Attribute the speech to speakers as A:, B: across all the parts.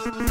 A: Аивады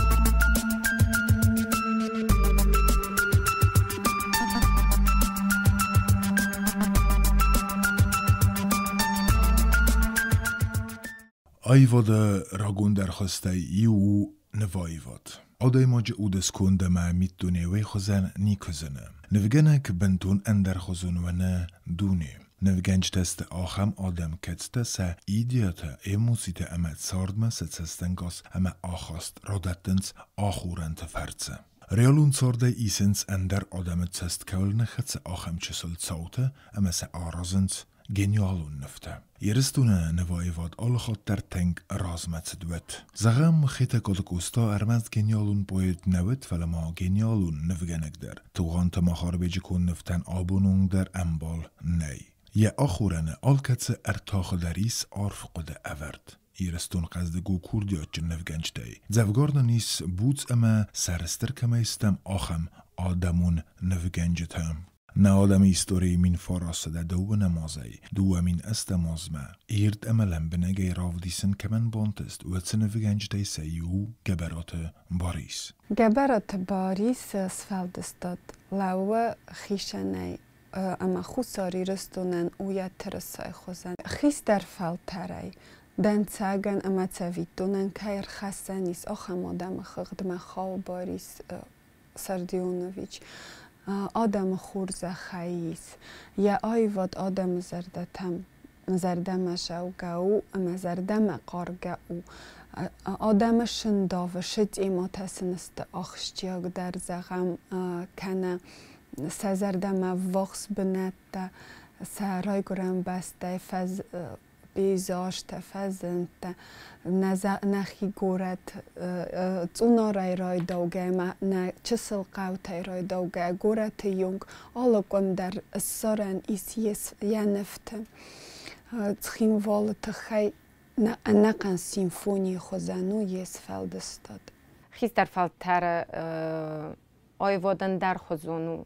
A: рагондӕр хуызтӕй иу у нываивад. Адӕймаджы уды сконд ӕмӕ миддуне уый хуызӕн никуы зыны. Нывгӕнӕг бынтон ӕндӕрхуызон уыны дуне. Нывгӕнджытӕ сты ахӕм адӕм, кӕцытӕ сӕ идеятӕ, эмоцитӕ ӕмӕ цардмӕ сӕ цӕстӕнгас ӕмӕ ахаст радӕттынц ахорӕнты фӕрцы. Реалон цардӕй исынц ӕндӕр адӕмы цӕст кӕуыл ныххӕцы, ахӕм чысыл цаутӕ ӕмӕ сӕ аразынц гениалон нывтӕ. Ирыстоны нываивад алыхатт дӕр тынг размӕцыд уыд. Зӕгъӕм, Хетӕгкаты Къоста ӕрмӕст гениалон поэт нӕ уыд, фӕлӕ ма гениалон нывгӕнӕг дӕр. Тугъанты Махарбеджы конд нывтӕн абон онг дӕр ӕмбал нӕй. Йӕ ахорӕны алкӕцы ӕртахы дӕр ис арф хъуыды ӕвӕрд. Ирыстон хъӕздыг у курдиатджын нывгӕнджытӕй. Дзӕвгар нын ис буц ӕмӕ сӕрыстыр кӕмӕй стӕм, ахӕм адӕмон нывгӕнджытӕ. Нӕ адӕмы историйы 1930 азӕй 2008 азмӕ ирд ӕмӕ лӕмбынӕгӕй равдисын кӕмӕн бантыст, уыцы нывгӕнджытӕй сӕ иу у Гӕбӕраты Барис.
B: Гӕбӕраты Барис сфӕлдыстад лӕууы хицӕнӕй ӕмӕ Хуссар Ирыстонӕн у йӕ тырысайы хуызӕн. Хистӕр фӕлтӕрӕй дӕнцӕгӕн ӕмӕ цӕвиттонӕн кӕй ӕрхӕссӕн ис, ахӕм адӕмы хыгъдмӕ хауы Барис Сардионович. Адӕмы хорзӕхӕй ис. Йӕ аивад адӕмы зӕрдӕтӕм зӕрдӕмӕ зӕугӕ у ӕмӕ зӕрдӕмӕ хъаргӕ у. Адӕмы сындавы, сы тематӕ сын сты ахсджиагдӕр, зӕгъӕм, кӕнӕ сӕ зӕрдӕмӕ ввахс бынӕттӕ, сӕ райгуырӕн бӕстӕйы фӕз пейзажтӕ, фӕзындтӕ, нӕхи горӕт Цъунарӕй райдаугӕ ӕмӕ нӕ чысыл хъӕутӕй райдаугӕ горӕты онг алы къуым дӕр ссарӕн ис йӕ нывты. Цхинвалы тыххӕй ӕнӕхъӕн симфонийы хуызӕн у йе сфӕлдыстад.
C: Хистӕр фӕлтӕры аивадӕн дӕр хуызон у.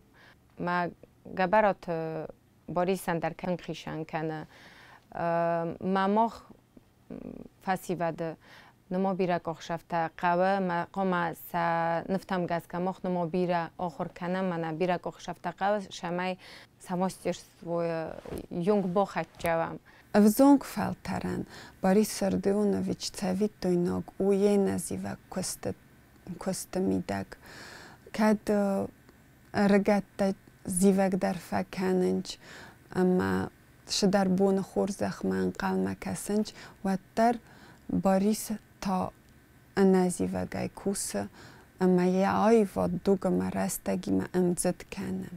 C: Мӕ Гӕбӕраты Борисӕн дӕр тынг хицӕн кӕны. Мӕ мах фӕсивӕды ныма бирӕ къухсӕфтӕ хъӕуы, мӕ хъуамӕ сӕ нывтӕм гӕсгӕ мах ныма бирӕ ахуыр кӕнӕм, мӕнӕ бирӕ къухсӕфтӕ хъӕуы, цӕмӕй сӕ мастерствойы юнг бахӕццӕ
B: Ӕвзонг фӕлтӕрӕн Борис Сардионович цӕвиттойнаг у йе нӕзивӕг куысты, куысты мидӕг. Кӕд ӕрыгӕттӕ зивӕгдӕр фӕкӕнынц ӕмӕ цыдӕр боны хорзӕхмӕ ӕнхъӕлмӕ кӕсынц, уӕддӕр Борис та ӕнӕзивӕгӕй кусы ӕмӕ йӕ аивад дуг ӕмӕ рӕстӕгимӕ ӕмдзыд кӕны.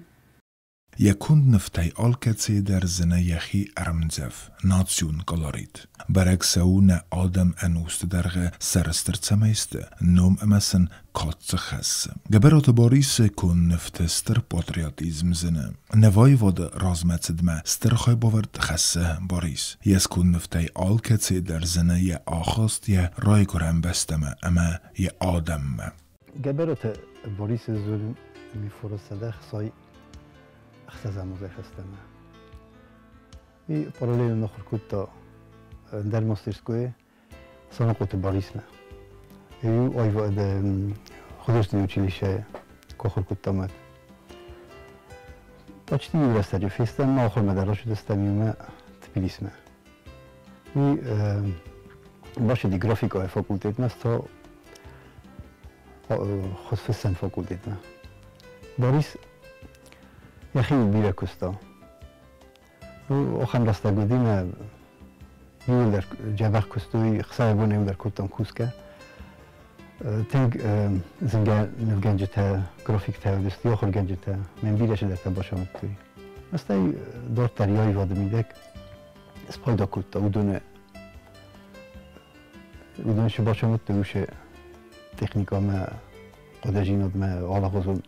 A: Йӕ конд нывтӕй алкӕцыйы дӕр зыны йӕхи ӕрмдзӕф, национ колорит. Бӕрӕг сӕ у, нӕ адӕм ӕнусты дӕргъы сӕрыстыр цӕмӕй сты, ном ӕмӕ сын кад цы хӕссы. Гӕбӕраты Барисы конд нывты стыр патриотизм зыны. Нываивады размӕцыдмӕ стыр хайбавӕрд хӕссы Барис. Йе сконд нывтӕй алкӕцыйы дӕр зыны йӕ ахаст йӕ райгуырӕн бӕстӕмӕ ӕмӕ йӕ адӕммӕ.
D: Гӕбӕраты Борисы дзуры мифоросӕдӕ ӕхсӕзӕм азӕй фӕстӕмӕ. И параллельно ахуыр кодта ӕндӕр мастерскойы Санахъоты Барисмӕ. Иу аивады художественный училищӕйы куы ахуыр кодтам, уӕд. Почти иу рӕстӕджы фестӕм, ма ахуырмӕ дӕр рацыдыстӕм иумӕ Тбилисмӕ. Уый бацыди графикӕйы факультетмӕ, стал хуызфыссӕн факультетмӕ. Борис йӕхиуыл бирӕ куыста. Ахӕм рӕстӕг уыди, мӕ иуылдӕр дзӕбӕх куыстой, хцайы бон иуылдӕр кодтам кусгӕ. Тынг зынгӕ нывгӕнджытӕ, графиктӕ уыдысты, ахуыргӕнджытӕ. Мӕн бирӕ цыдӕртӕ бацамыдтой. Стӕй дарддӕр йӕ аивады мидӕг спайда кодта уыдоны уыдон цы бацамыдтой, уыцы техникӕмӕ, хъуыдыдзинадмӕ, алыгъуызон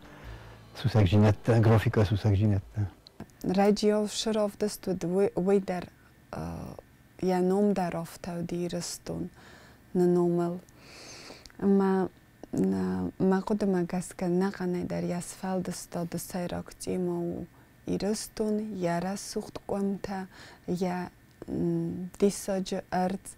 D: сусӕгдзинӕдтӕ, графикӕ сусӕгдзинӕдтӕ.
B: Радио равдыст уыд, уый дӕр йӕ ном дӕр афтӕ уыд Ирыстон ны номыл. Ӕмӕ мӕ хъуыдымӕ гӕсгӕ ӕнӕхъӕнӕй дӕр йӕ сфӕлдыстады сӕйраг темӕ у Ирыстон, йӕ рӕсугъд къуымтӕ, йӕ диссаджы ӕрдз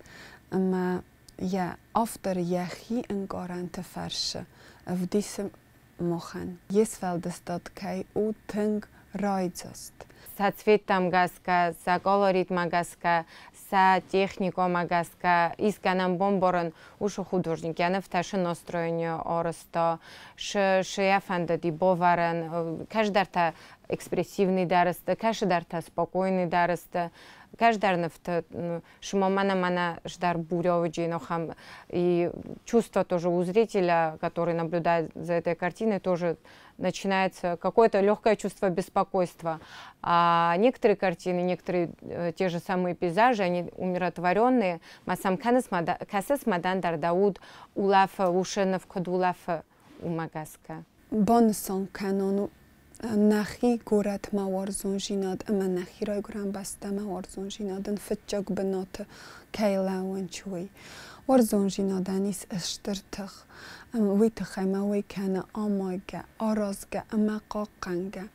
B: ӕмӕ Йӕ автор йӕхи ӕнкъарӕнты фӕрцы ӕвдисы махӕн, йе сфӕлдыстад кӕй у тынг райдзаст.
C: Сӕ цветтӕм гӕсгӕ, сӕ колоритмӕ гӕсгӕ, сӕ техникомӕ гӕсгӕ искӕнӕн бомборын уышы художник йӕ нывтӕ шы настроение арызта, шы йӕ фӕндыди бавӕрын, кӕсдӕртӕ экспрессивный дӕр сты, кӕсыдӕртӕ спокойный дӕр сты, кӕсдӕр нывты шума мӕнӕ-мӕнӕ ждар буря нохам. И чувство тоже у зрителя, который наблюдает за этой картиной, тоже начинается какое-то легкое чувство беспокойства. А некоторые картины, некоторые те же самые пейзажи, они умиротворенные. Ма сӕм кӕсыс мӕ дӕр дӕ уд улӕфы, уышы ныв куыд улӕфы, уымӕ гӕсгӕ.
B: Банысан кӕнон нӕхи горӕтмӕ уарзондзинад ӕмӕ нӕхи райгуырӕн бӕстӕмӕ уарзондзинадӕн фыццаг бынаты кӕй лӕууынц, уый. Уарзондзинадӕн ис стыр тых. Уый тыххӕй ма уый кӕны амайгӕ, аразгӕ ӕмӕ хъахъхъӕнгӕ.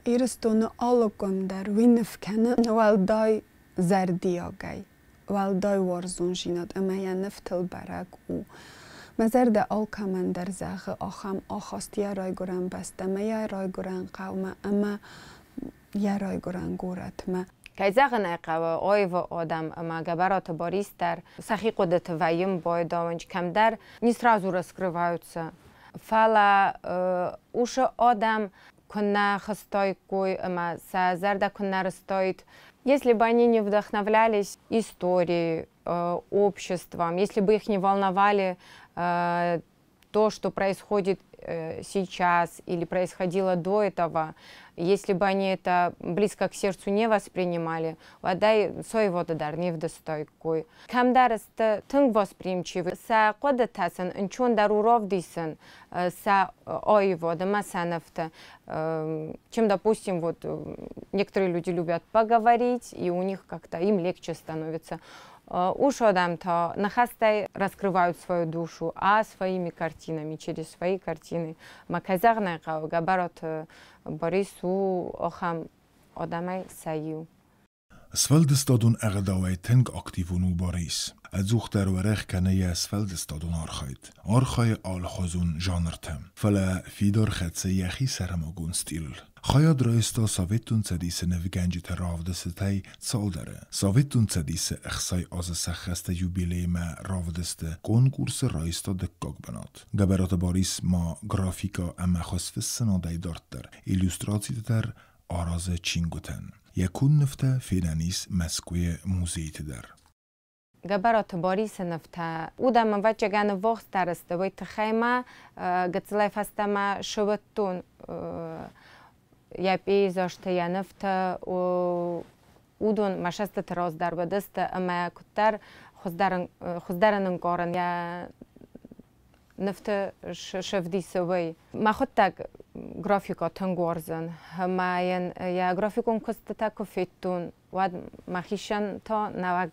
B: Ирыстоны алы къуым дӕр уый ныв кӕны уӕлдай зӕрдиагӕй, уӕлдай уарзондзинад ӕмӕ йӕ нывтыл бӕрӕг у. Мӕ зӕрдӕ алкӕмӕн дӕр зӕгъы ахӕм ахаст йӕ райгуырӕн бӕстӕмӕ, йӕ райгуырӕн хъӕумӕ ӕмӕ йӕ райгуырӕн горӕтмӕ.
C: Кӕй зӕгъын ӕй хъӕуы, аив адӕм ӕмӕ Гӕбӕраты Барис дӕр сӕхи хъуыдыты вӕййын байдауынц, кӕмдӕр не сразу раскрываются. Фӕлӕ уышы адӕм куыннӕ хызтаиккой ӕмӕ сӕ зӕрдӕ куыннӕ рыстаид, если бы они не вдохновлялись историей, обществом, если бы их не волновали то, что происходит сейчас или происходило до этого, если бы они это близко к сердцу не воспринимали, уӕд ӕй сӕ аивады дӕр не вдыстаиккой. Кӕмдӕр сты тынг восприимчивы, сӕ хъуыдытӕ сын ӕнцондӕр у равдисын сӕ аивад ӕмӕ сӕ нывты, чем, допустим, вот некоторые люди любят поговорить, и у них как-то им легче становится. Уж адӕм-то ныхӕстӕй раскрывают свою душу, а своими картинами, через свои картины. Ӕмӕ кӕй зӕгъын ӕй хъӕуы, Гӕбӕраты Барис у ахӕм адӕмӕй сӕ иу.
A: Сфӕлдыстадон ӕгъдауӕй тынг активон у Барис. Ӕдзухдӕр уӕрӕх кӕны йӕ сфӕлдыстадон архайд. Архайы алыхуызон жанрты. Фӕлӕ фидар хӕцы йӕхи сӕрмагонд стилыл. Хайад райста Советон Цӕдисы нывгӕнджыты равдыстытӕй цалдӕры. Советон Цӕдисы 60 азы сӕххӕсты юбилеймӕ равдысты конкурсы райста дыккаг бынат. Гӕбӕраты Барис ма графикӕ ӕмӕ хуызфыссынадӕй дарддӕр иллюстрациты дӕр аразы чингуытӕн. Йӕ конд нывтӕ фенӕн ис Мӕскуыйы музейты дӕр.
C: Гӕбӕраты Барисы нывтӕ уыдон ӕвӕццӕгӕн ӕввахсдӕр сты, уый тыххӕй ма гыццылӕй фӕстӕмӕ сывӕдтон йӕ пейзажты, йӕ нывтӕ, уыдон мӕ цӕстыты раз дӕр уыдысты ӕмӕ куыддӕр хуыздӕрӕн ӕнкъарын йӕ нывты сӕвдисы, уый. Мӕхуыдтӕг графикӕ тынг уарзын ӕмӕ йын йӕ графикон куыстытӕ куы федтон, уӕд мӕхицӕн та нӕуӕг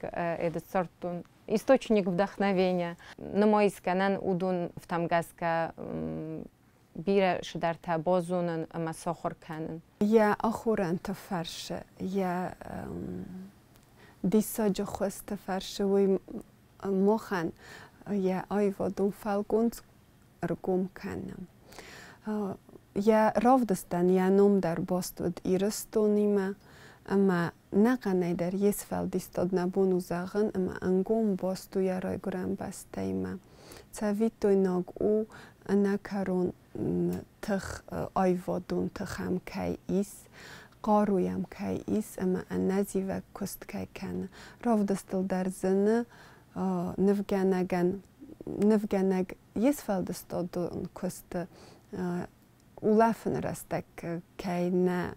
C: ссардтон источник вдохновения. Нымайыс кӕнӕн уыдон нывтӕм гӕсгӕ бирӕ цыдӕртӕ базонын ӕмӕ сахуыр кӕнын.
B: Йӕ ахорӕнты фӕрцы, йӕ диссаджы хуызты фӕрцы уый махӕн йӕ аивадон фӕлгонц ӕргом кӕны. Йӕ равдыстӕн йӕ ном дӕр баст уыд Ирыстонимӕ, ӕмӕ ӕнӕхъӕнӕй дӕр йе сфӕлдыстад нӕ бон у зӕгъын ӕмӕ ӕнгом баст у йӕ райгуырӕн бӕстӕимӕ. Цӕвиттойнаг у, ӕнӕкӕрон тых, аивадон тых ӕм кӕй ис, хъару йӕм кӕй ис ӕмӕ ӕнӕзивӕг куыст кӕй кӕны. Равдыстыл дӕр зыны нывгӕнӕгӕн нывгӕнӕг йе сфӕлдыстадон куысты улӕфыны рӕстӕг кӕй нӕ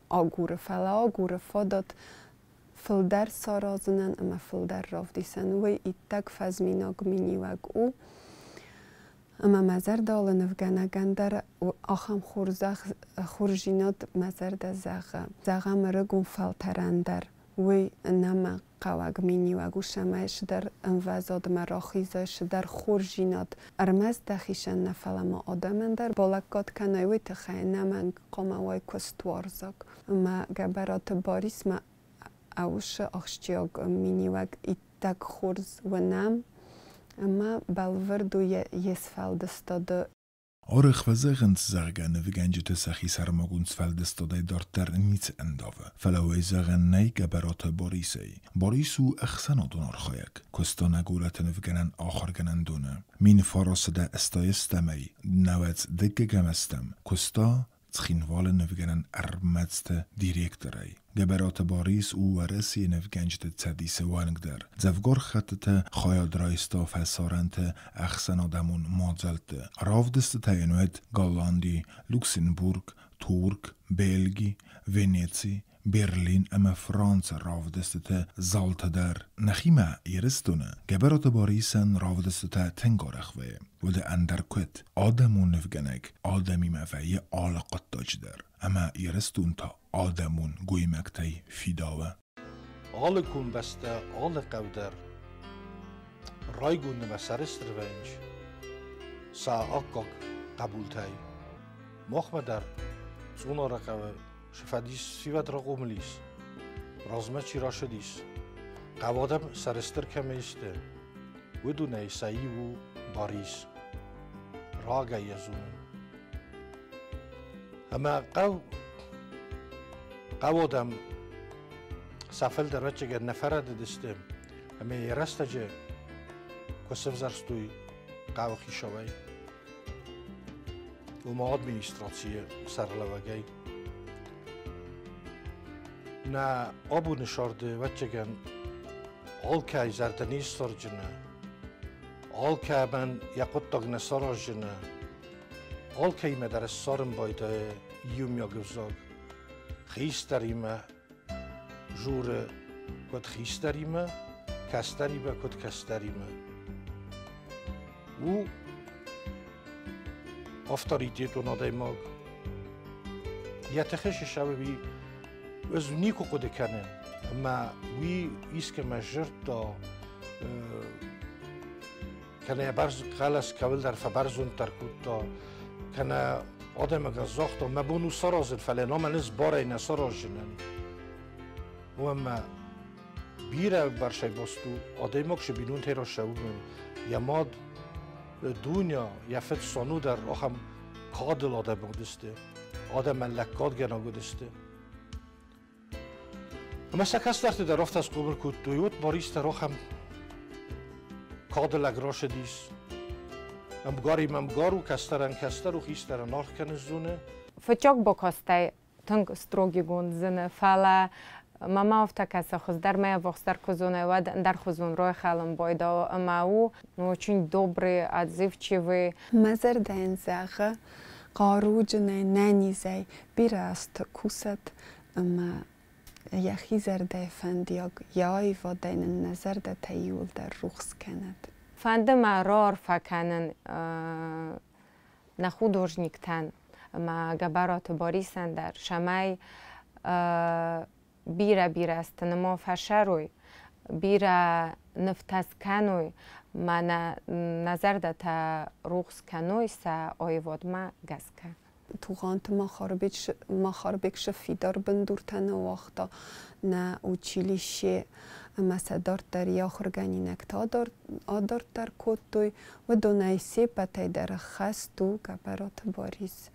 B: агуры, фӕлӕ агуры фадат фылдӕр саразынӕн ӕмӕ фылдӕр равдисӕн. Уый иттӕг фӕзминаг миниуӕг у. Ӕмӕ мӕ зӕрдӕ алы нывгӕнӕгӕн дӕр ахӕм хорздзинад мӕ зӕрдӕ зӕгъы. Зӕгъӕм, ӕрыгон фӕлтӕрӕн дӕр уый ӕнӕмӕнгхъӕуӕг миниуӕг у, цӕмӕй цыдӕр ӕмвӕзадмӕ рахизай, цыдӕр хорздзинад ӕрмӕст дӕхицӕн нӕ, фӕлӕ ма адӕмӕн дӕр балӕггад кӕнай, уый тыххӕй ӕнӕмӕнг хъуамӕ уай куыстуарзаг. Ӕмӕ Гӕбӕраты Барисмӕ уыцы ахсджиаг миниуӕг. Иттӕг хорз уынӕм ӕмӕ бӕлвырд у йе сфӕлдыстады.
A: Арӕх фӕзӕгъынц, зӕгъгӕ, нывгӕнджыты сӕхи сӕрмагонд сфӕлдыстадӕй дарддӕр ницы ӕндавы. Фӕлӕ уый зӕгъӕн нӕй Гӕбӕраты Барисӕй. Барис у ӕхсӕнадон архайӕг, куыста нӕ горӕты нывгӕнӕн ахуыргӕнӕндоны. 1980-ӕй 92-ӕм азтӕм куыста Цхинвалы нывгӕнӕн ӕрмадзты директорӕй. Гӕбӕраты Барис у Уӕрӕсейы нывгӕнджыты цӕдисы уӕнг дӕр. Дзӕвгар хӕттыты хайад райста фӕсарӕнты ӕхсӕнадӕмон мадзӕлтты. Равдыстытӕ йын уыд Голланди, Люксембург, Турк, Бельги, Венеци, Берлин ӕмӕ Францы равдыстыты залты дӕр. Нӕхимӕ, Ирыстоны, Гӕбӕраты Барисӕн равдыстытӕ тынг арӕх вӕййы. Уӕдӕ ӕндӕр куыд? Адӕмон нывгӕнӕг адӕмимӕ вӕййы алы хъуыддаджы дӕр. Ӕмӕ Ирыстон та адӕмон гоймӕгтӕй фидауы.
E: Алы комбӕстӕ, алы хъӕу дӕр райгонд ӕмӕ сӕрыстыр вӕййынц сӕ аккаг хъӕбултӕй. Махмӕ дӕр Цъунары хъӕуы фӕдис фӕсивӕд рахъомыл ис, размӕ чи рацыдис, хъӕуы адӕм сӕрыстыр кӕмӕй сты, уыдонӕй сӕ иу у Барис. Рагӕй йӕ зонын. Ӕмӕ хъӕу хъӕуы адӕм сӕ фылдӕр ӕвӕццӕгӕн нӕ фӕрӕдыдысты ӕмӕ йӕ рӕстӕджы куы сӕвзӕрстой хъӕуы хицауӕй, ома администрацийы сӕргълӕууӕгӕй. Нӕ абоны сӕрды, ӕвӕццӕгӕн, алкӕй зӕрдӕ не ссарджыны, алкӕмӕн йӕ хъуыддаг нӕ саразджыны, алкӕимӕ дӕр ссарын байдайы иумиаг ӕвзаг. Хистӕримӕ журы куыд хистӕримӕ, кӕстӕримӕ куыд кӕстӕримӕ. У авторитетон адӕймаг. Йӕ тыхы сысӕуи ӕз никуы хъуыды кӕнын, ӕмӕ уый искӕмӕ сдзырдта, кӕнӕ йӕ хъӕлӕс кӕуылдӕр фӕбӕрзонддӕр кодта, кӕнӕ адӕймагӕн загъта, мӕ бон у саразын, фӕлӕ намӕн ӕз барӕй нӕ сараздзынӕн. Ӕмӕ бирӕ бӕрцӕй баст у, адӕймаг цы бинонтӕй рацӕуы, йӕ мад Дуня, йӕ фыд Сону дӕр ахӕм кадыл адӕм уыдысты, адӕмӕн лӕггадгӕнӕг уыдысты. Ӕмӕ сӕ кӕстӕрты дӕр афтӕ схъомыл кодтой, уӕд Барис дӕр ахӕм кады лӕг рацыдис. Ӕмгаримӕ ӕмгар у, кӕстӕрӕн кӕстӕр у, хистӕрӕн аргъ кӕнын зоны.
C: Фыццаг бакастӕй тынг строгигонд зыны, фӕлӕ мама афтӕ кӕсы, хуыздӕр мӕ ӕввахсдӕр куы зоны, уӕд ӕндӕрхуызон райхӕлын байдауы ӕмӕ у очень добрый, отзывчивый.
B: Мӕ зӕрдӕ йын зӕгъы, хъаруджынӕй, нӕнизӕй бирӕ азты кусӕд ӕмӕ йӕхи зӕрдӕйы фӕндиаг, йӕ аивадӕй нын нӕ зӕрдӕтӕ иууылдӕр рухс кӕнӕд.
C: Фӕнды мӕ раарфӕ кӕнын нӕ художниктӕн ӕмӕ Гӕбӕраты Барисӕн дӕр, цӕмӕй бирӕ-бирӕ азты ма фӕсӕрой, бирӕ нывтӕ скӕной, ма нӕ зӕрдӕтӕ рухс кӕной сӕ аивадмӕ гӕсгӕ.
B: Тугъанты Махарбег цы фидар бындуртӕ ныууагъта нӕ училище ӕмӕ сӕ дарддӕр йӕ ахуыргӕнинӕгтӕ адарддӕр кодтой, уыдонӕй се ппӕтӕй дӕр ӕххӕст у Гӕбӕраты Барис.